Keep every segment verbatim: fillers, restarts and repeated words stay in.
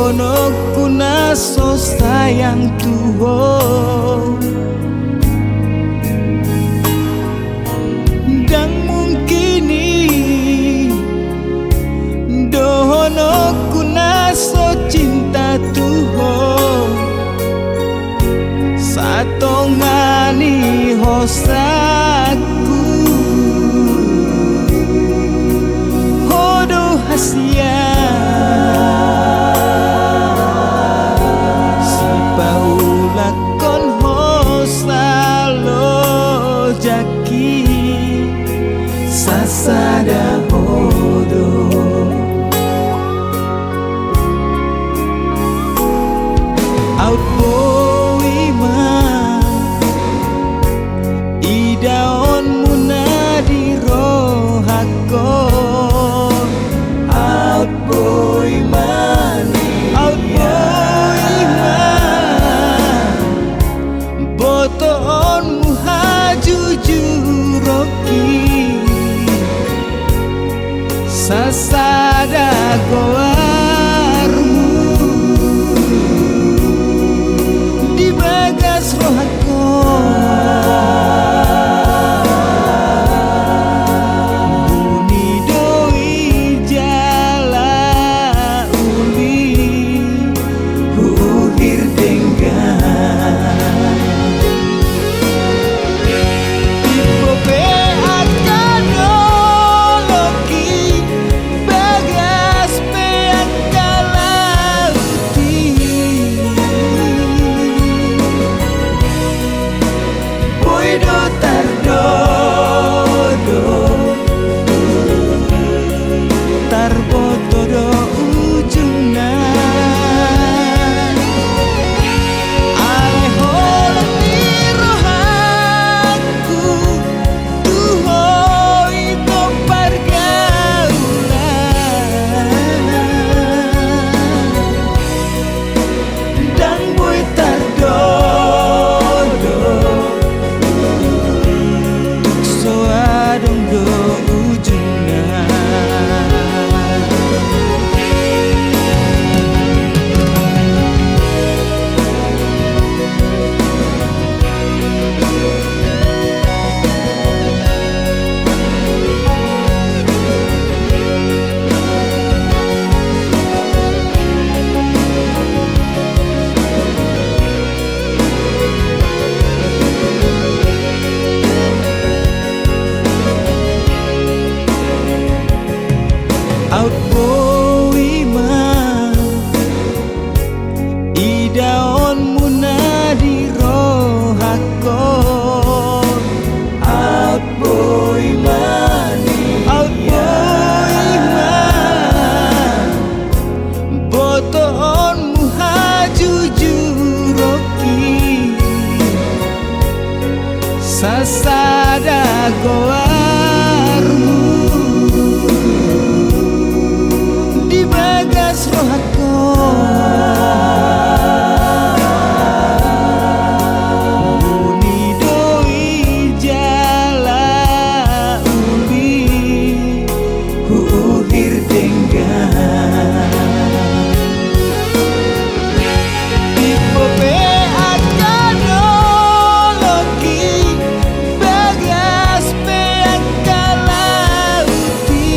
Dohononku na so sayang tu ho. Ndang mungkin i dohononku na so cinta tu ho. Satonga ni hosangku, ho do hasian sipaulakkon hosa loja i, sasada ho do. Aut boi ma idaonmuna di rohangkon. Aut boi ma ni, aut boi ma botoonmu hajujuronki, sasada goarmu di bagas rohangkon. Buni do i jala uli huhir denggan. Timbo pe angka dolok i, bagas pe angka laut i, boi do tardodo, tarboto do ujungna. Alai holan ni rohangku tu ho i do pargaulan. Ndang boi tardodo, tung so adong do ujungna. Aut boi ma idaonmuna di rohangkon. Aut boi ma ni, aut boi ma botoonmu hajujuronki, sasada goarmu di bagas rohangkon. Buni do i jala uli huhir denggan. Timbo pe angka dolok i, bagas pe angka laut i,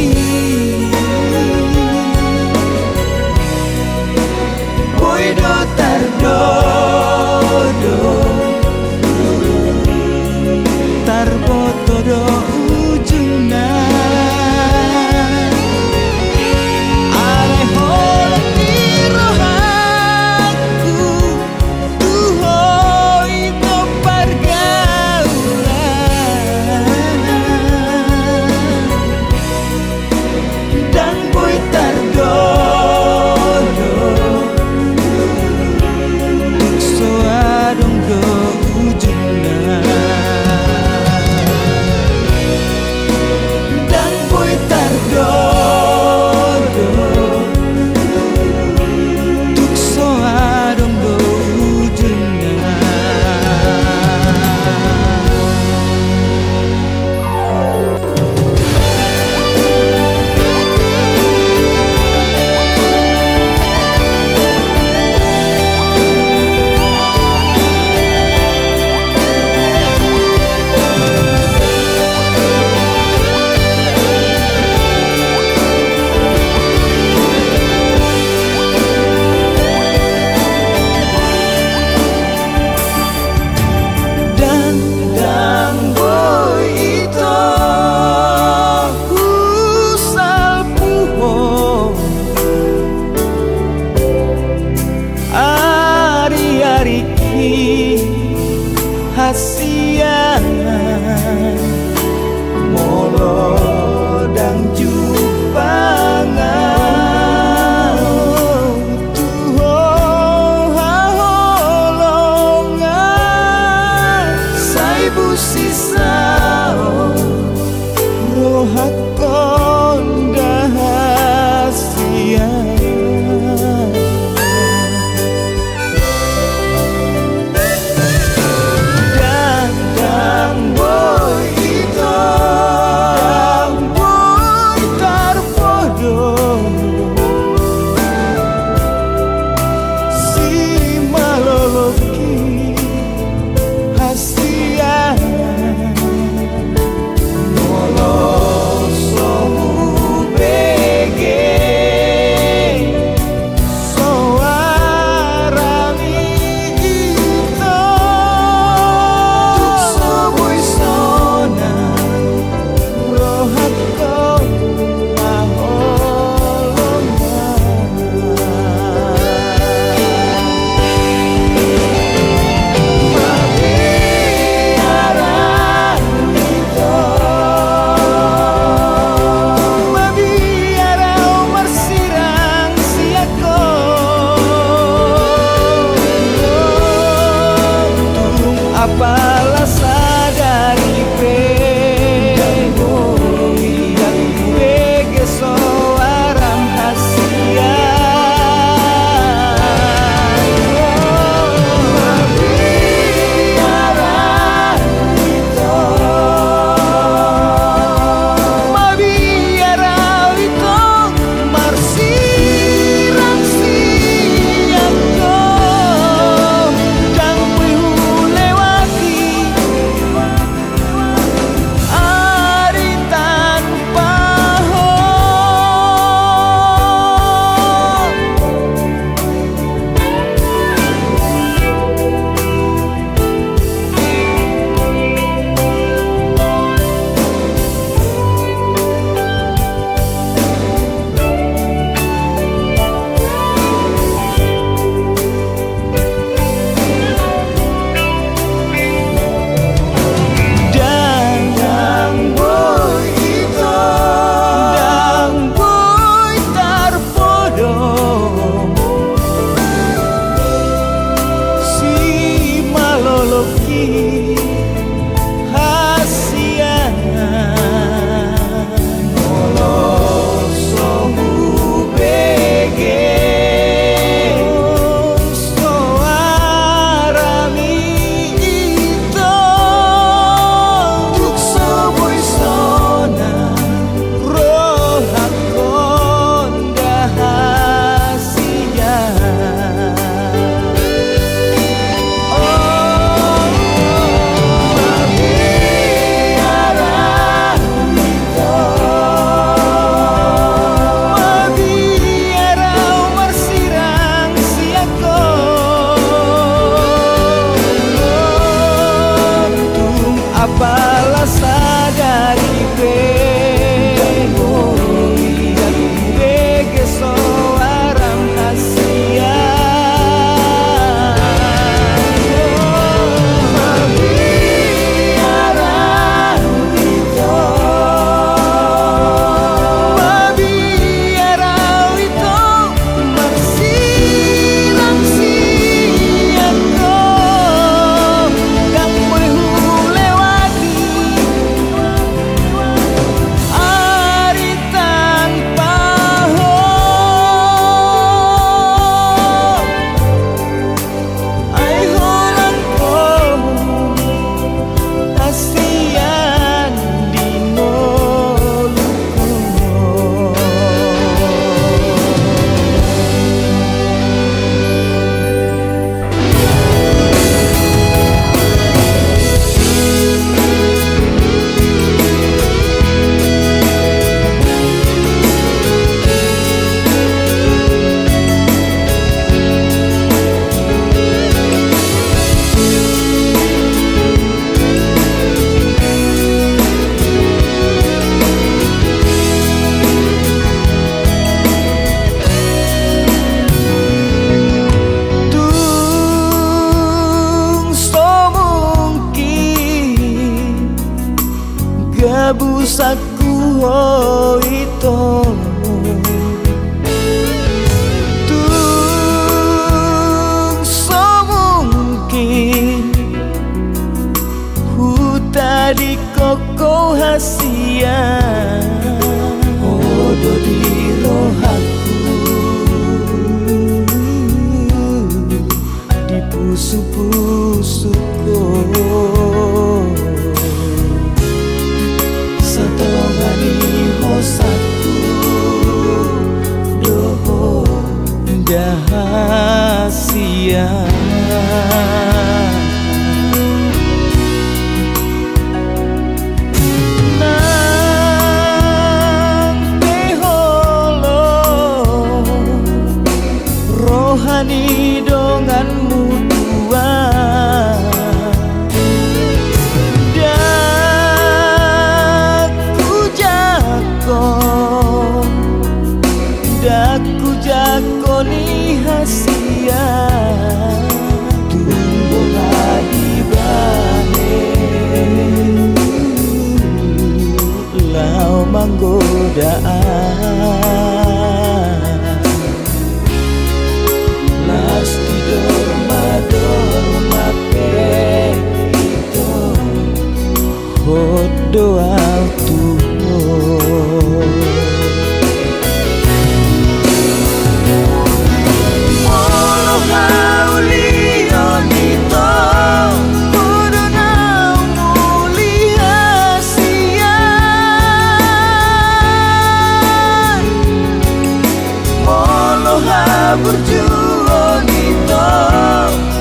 boi do tardodo, tarboto do ujungna. Alai holan ni rohangku tu ho i do pargaulan. Ndang boi tardodo, Sian molo ndang jumpang ahu tu ho haholongan, sai busi saut rohangkon da hasian. Sangku ho ito. Tung so mungkin hutadingkon ho hasian. Ho do di rohangku, di pusupusungkon. Satonga ni hosangku do ho da hasian. Nang pe holong roha ni donganmu dua, ndang hujangkon, ndang hujangkon i hasian. Tung boha dibahen laho manggoda au. Las di dormadorma pe ito, hot do au tu ho. Molo haulion ito, ho do na umuli hasian. Molo haburjuon ito,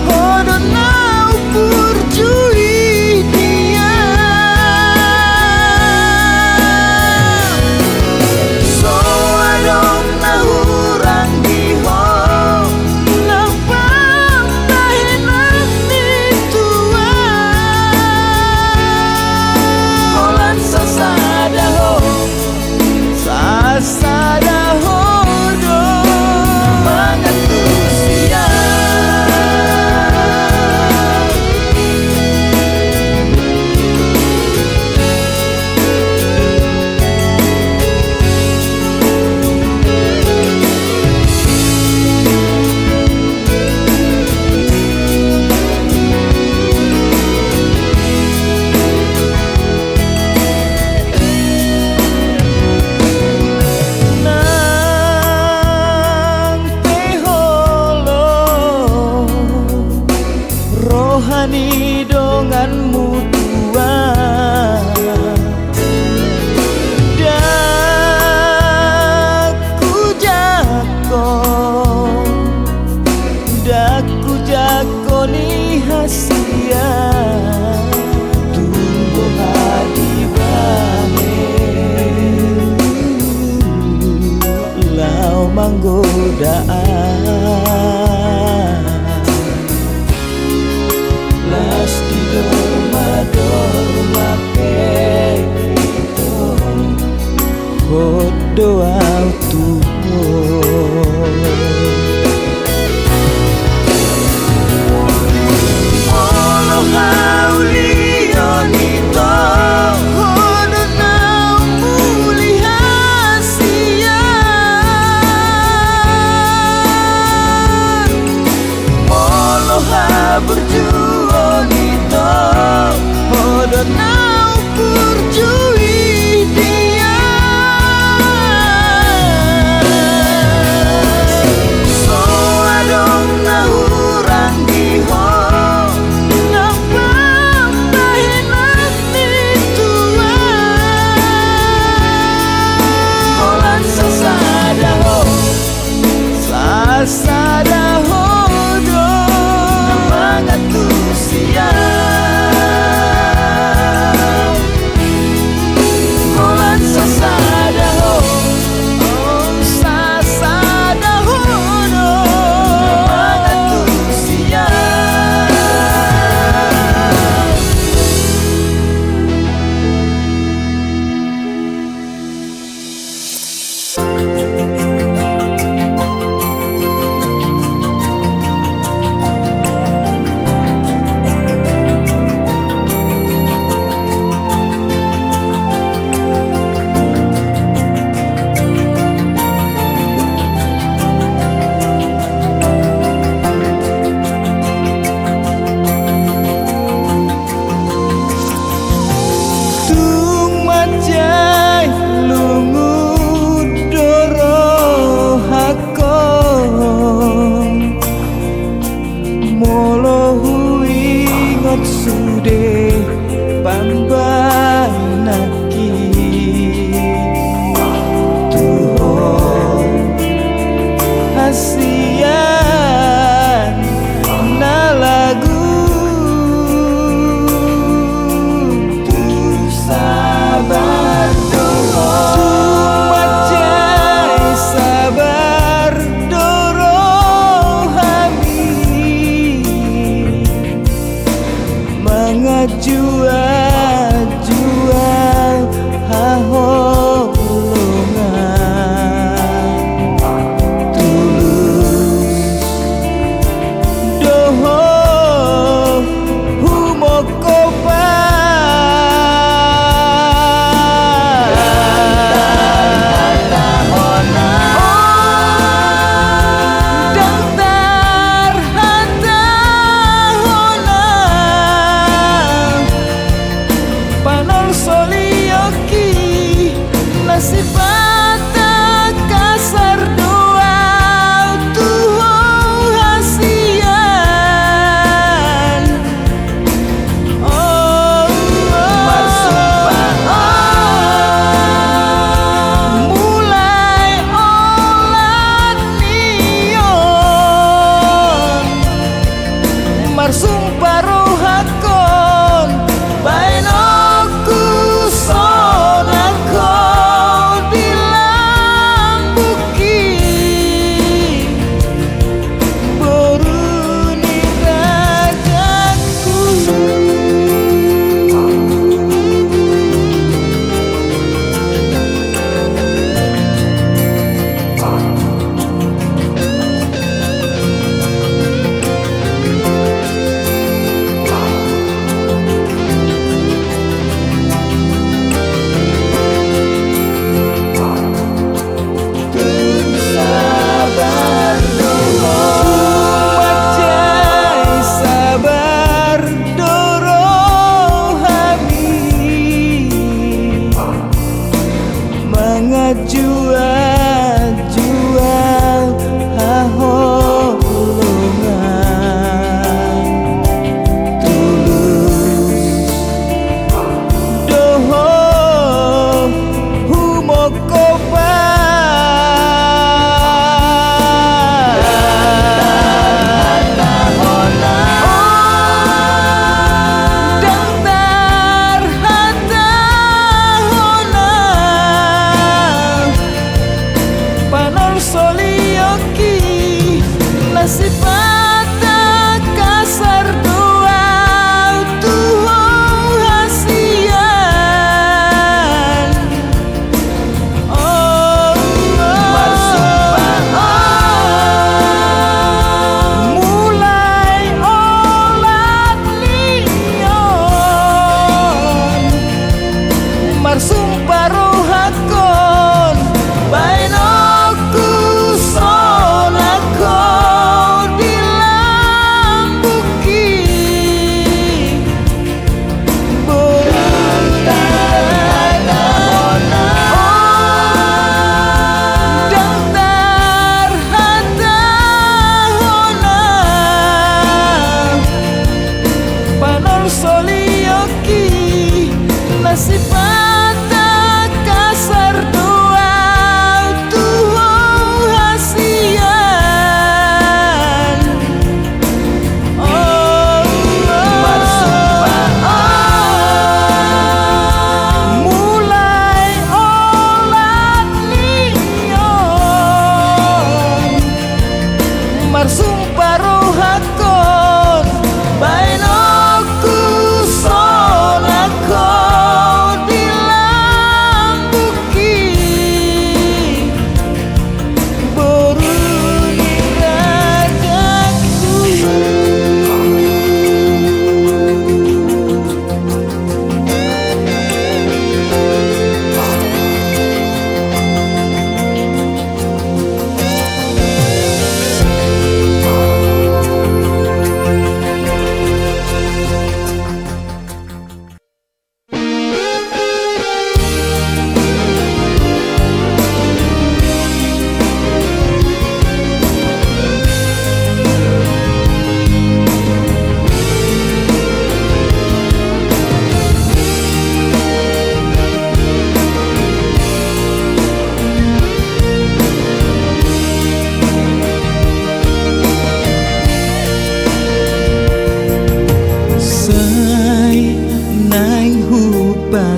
ho do na umburju i dia. So adong na hurang di ho, nang pambahenan ni Tuhan. Holan sasada ho, sasada ho do mangantusi au. Nang pe holong roha ni donganmu dua, ndang hujangkon, ndang hujangkon i hasian. Tung boha dibahen laho manggoda au. Las di dormadorma pe ito, hot do au tu ho. Molo haulion ito, ho do na umuli hasian. Molo haburjuon ito, ho do na umburju i dia. So adong na hurang di ho, nang pambahenan ni Tuhan. Holan sasada ho, sasada ho do na mangantusi au. Holan sasada ho, sasada ho do na mangantusi au. sian na lagu. Tu sabar do ho. Mansai sabar do rohami manganju-anju haholongan. Tulus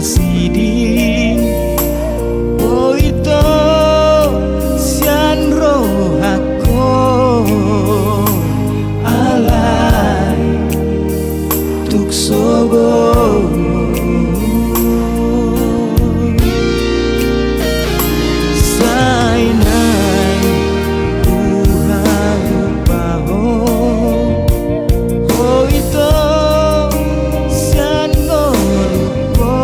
siding, boito sian rohangku, alai tung sogot. Sai naeng huhalupahon, boito sian ngolungku.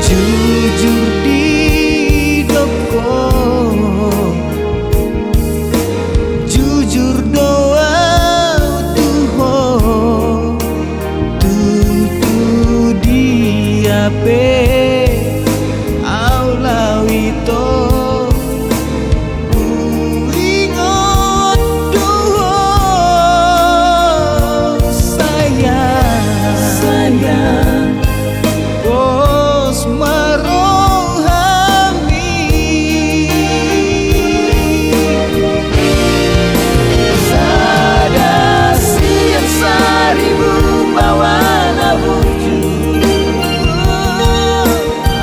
Jujur didok ho, jujur do au tu ho, tung tu dia pe au lao ito. Huingot do ho, sayang, sayang, pos ma rohami. Sada sian saribu baoa na burju.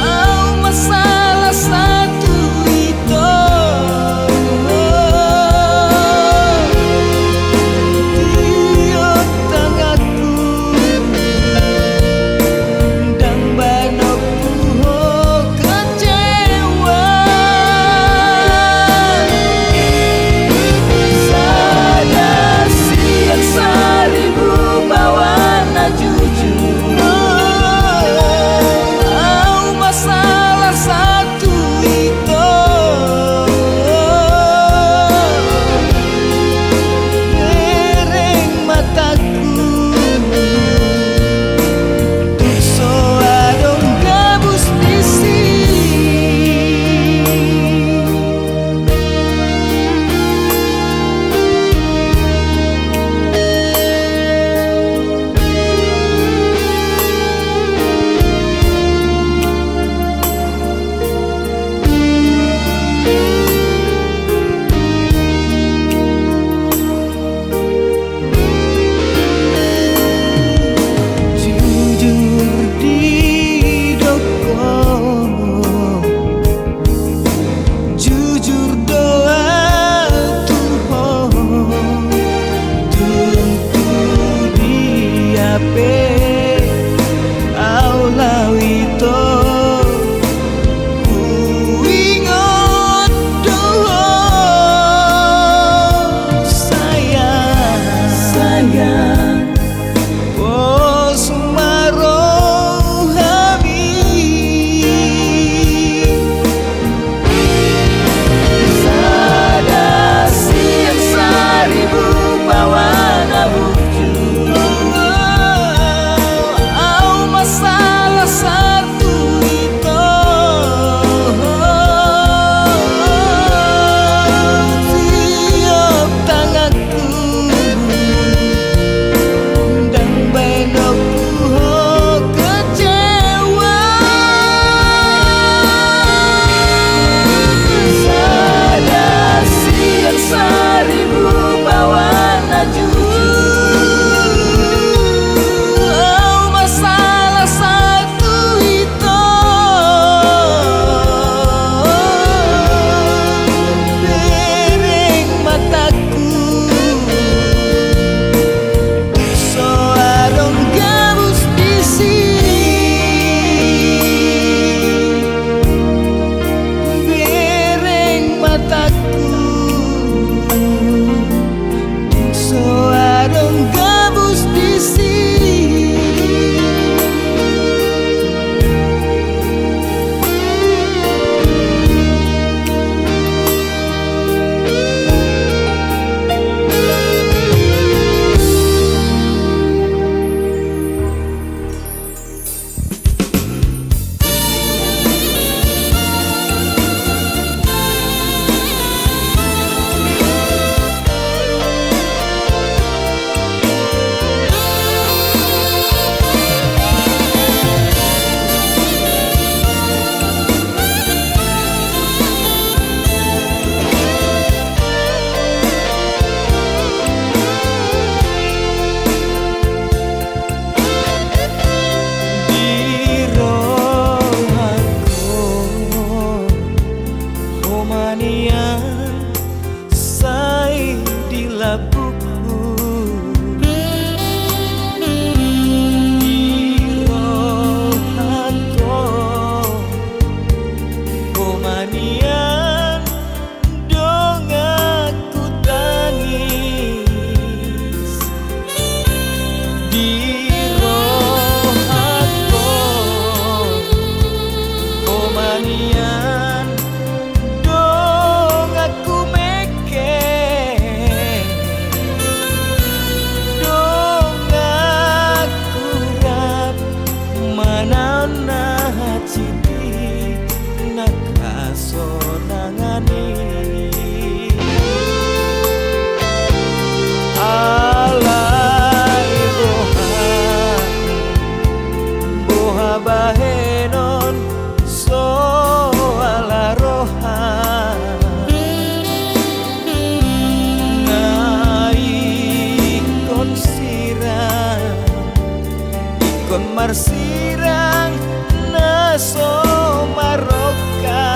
Au ma salah satu ito. Tiop tanganku, ndang baen ompu ho kecewa. Sada sian saribu baoa na jujur. Au ma salah satu ito. Bereng matangku, tung so adong gabus disi. Jujur didok ho, jujur do au tu ho, tung tu dia pe au lao ito. Huingot do ho, sayang, sayang, pos ma rohami. Sada sian saribu baoa na burju. Au ma salah satu ito. Tiop tanganku, ndang baen ompu ho kecewa. Sada sian saribu baoa na jujur. Au ma salah satu ito. Bereng matangku, tung so adong gabus disi. Bereng matangku, tung so adong gabus disi. Di rohangku, ho ma nian sai di lambungku. Di rohangku, ho ma nian donganku tangis. Di rohangku, Ian donganku mengke, donganku rap manaon na cidi na hasonangan i. Alai boha, boha bahenon so ala roha. Na ingkon sirang, ingkon marsirang na so marrongga.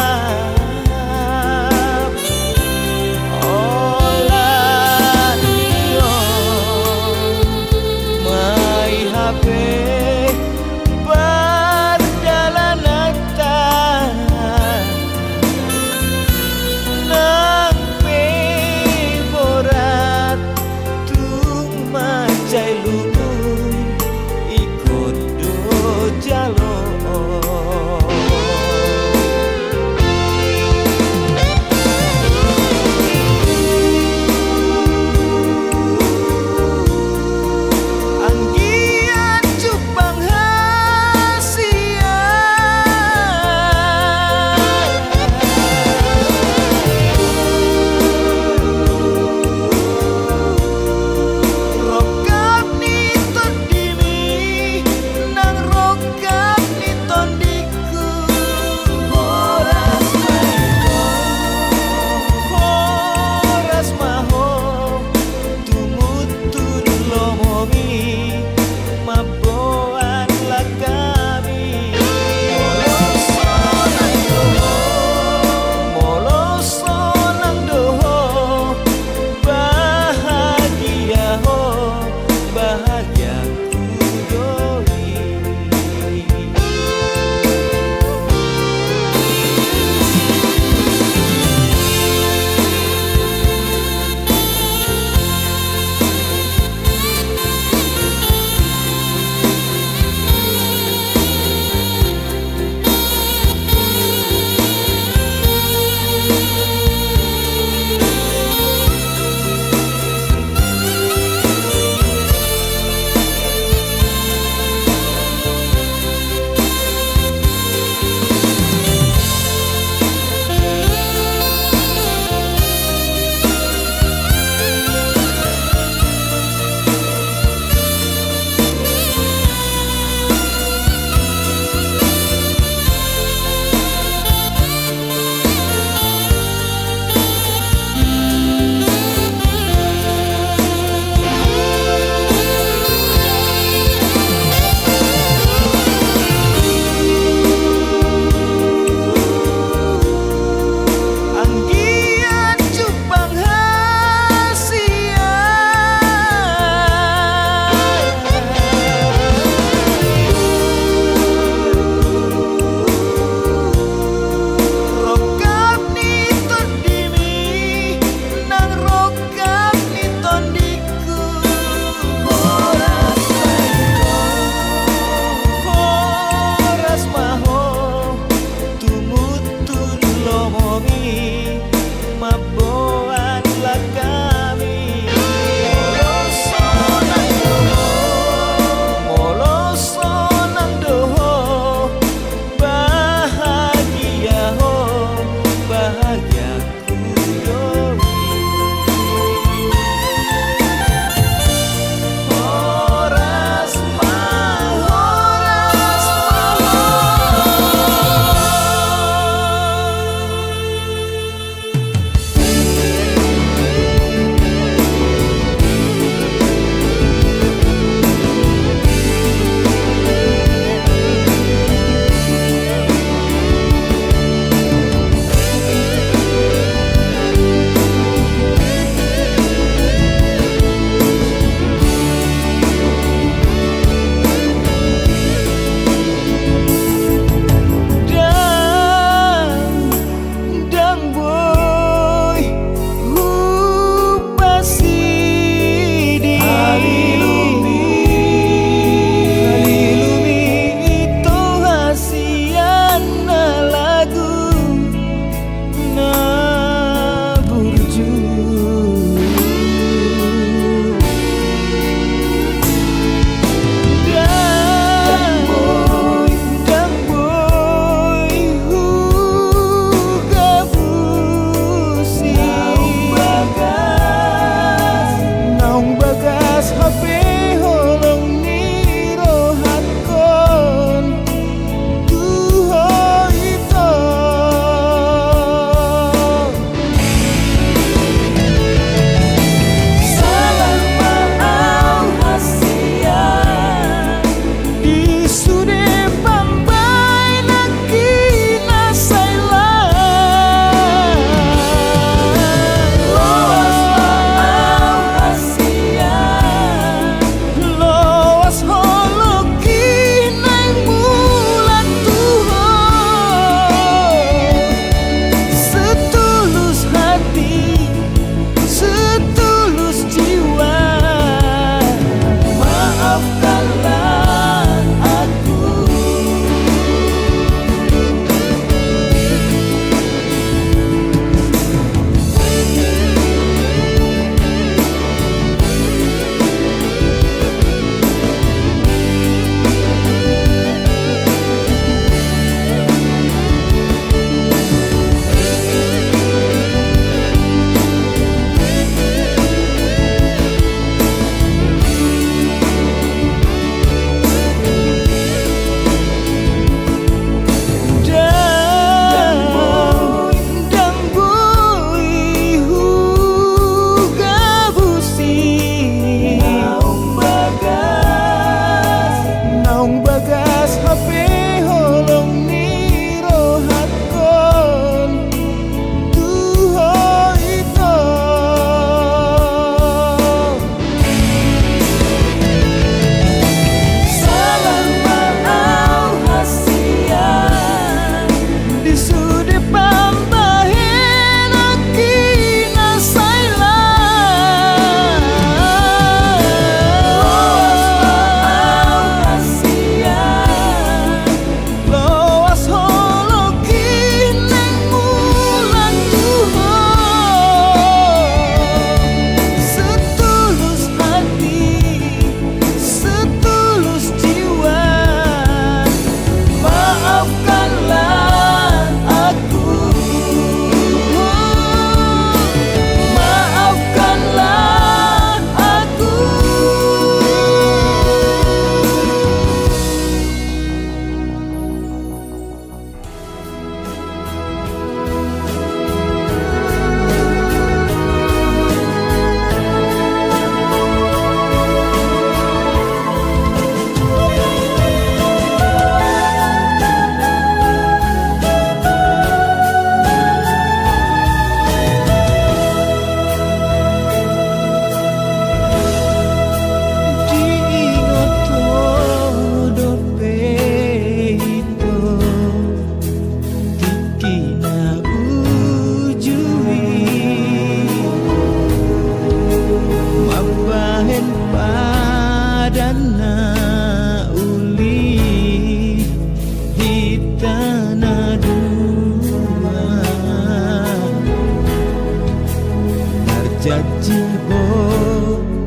Ho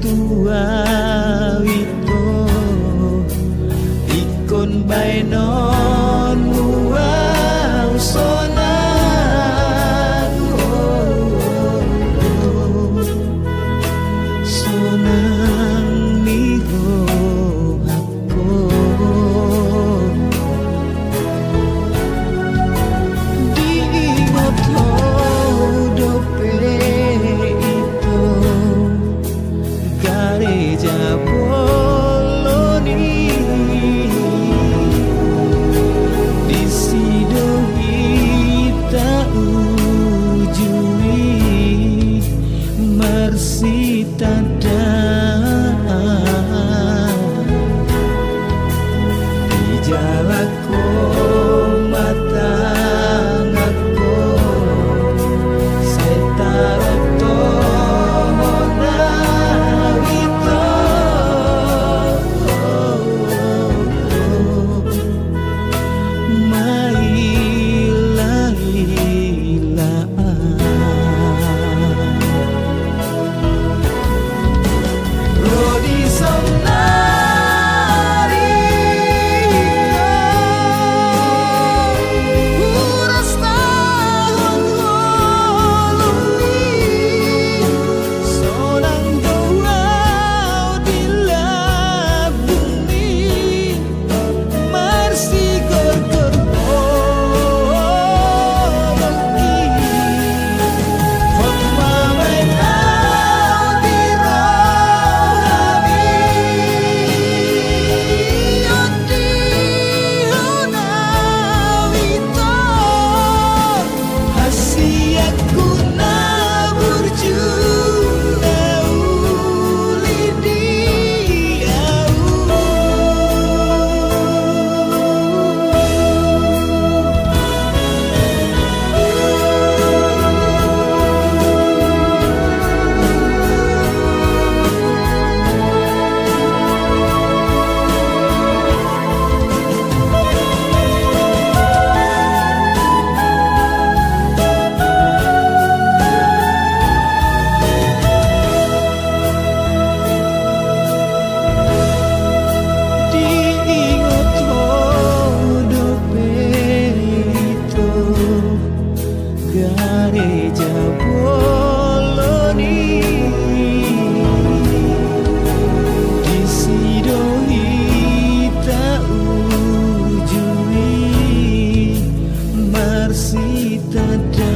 tu au ito, ingkon baenonmu au sonang, sonang ni roha. Diingot ho dope ito gareja bolon i, disi do hita ujui marsitandaan. Di jala ho ma tanganho, sai tarotohon au ito, maila-ila. Ro di son nari, huras taon ngolumi, sonang do au di lambungmi. Marsigorgor bolonki, ho ma baen au di rohami, ondihon au ito. Hasianku na burju na uli di au. Diingot ho dope ito gareja bolon i, disi do hita ujui marsitandaan.